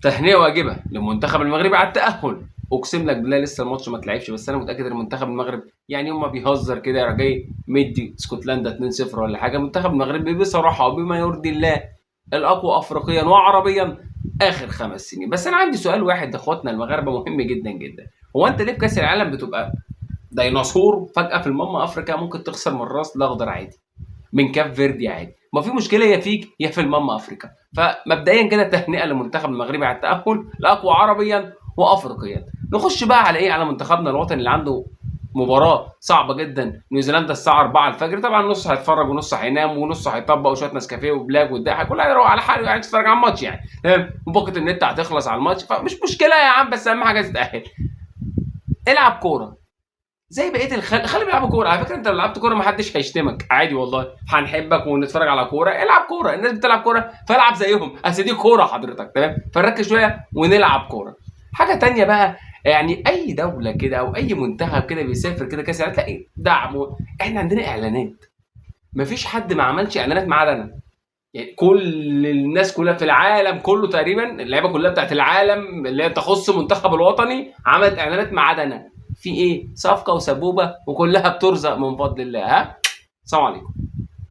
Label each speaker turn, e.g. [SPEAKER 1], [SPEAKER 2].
[SPEAKER 1] تهنئة واجبه للمنتخب المغربي على التاهل. اقسم لك بالله لسه الماتش ما اتلعبش، بس انا متاكد ان منتخب المغرب يعني يوم ما بيهزر كده يا جاي مدي اسكتلندا 2-0 ولا حاجة. منتخب المغرب بصراحة وبما يرضي الله الاقوى افريقيا وعربيا اخر 5 سنين. بس انا عندي سؤال واحد لاخواتنا المغاربة مهم جدا جدا، هو انت ليه في كاس العالم بتبقى ديناصور فجاة في الماما افريكا ممكن تخسر من الراس الاخضر عادي، من كاب فيردي عادي؟ ما في مشكلة يا فيك يا في الماما افريكا. فمبدئيا كده تهنئة للمنتخب المغربي على التاهل الاقوى عربيا وافريقيا. نخش بقى على ايه؟ على منتخبنا الوطني اللي عنده مباراة صعبة جدا، نيوزيلندا الساعة 4 الفجر. طبعا نص هيتفرج ونص هينام ونص هيطبق وشوية نسكافيه وبلاك والضحك، كل هيروح على حاله يعني يتفرج على الماتش يعني، تمام؟ وباقه النت هتخلص على الماتش، فمش مشكلة يا عم، بس اهم حاجة تتاهل. العب كورة زي بقية الخلق، خلي بيلعبوا كورة. على فكرة انت لو لعبت كورة ما حدش هيشتمك عادي والله، هنحبك ونتفرج على كورة. العب كورة، الناس بتلعب كورة فالعب زيهم، اصل دي كورة حضرتك، تمام؟ فنركز شوية ونلعب كورة. حاجة تانية بقى، يعني اي دولة كده او اي منتخب كده بيسافر كده كاس العالم تلاقي دعم. احنا عندنا اعلانات، مفيش حد ما عملش اعلانات ما عدا انا. يعني كل الناس كلها في العالم كله تقريبا، اللعيبة كلها بتاعت العالم اللي هي تخص المنتخب الوطني عملت اعلانات ما عدا انا. في ايه؟ صفقة وسبوبه وكلها بترزق من فضل الله. ها، السلام عليكم.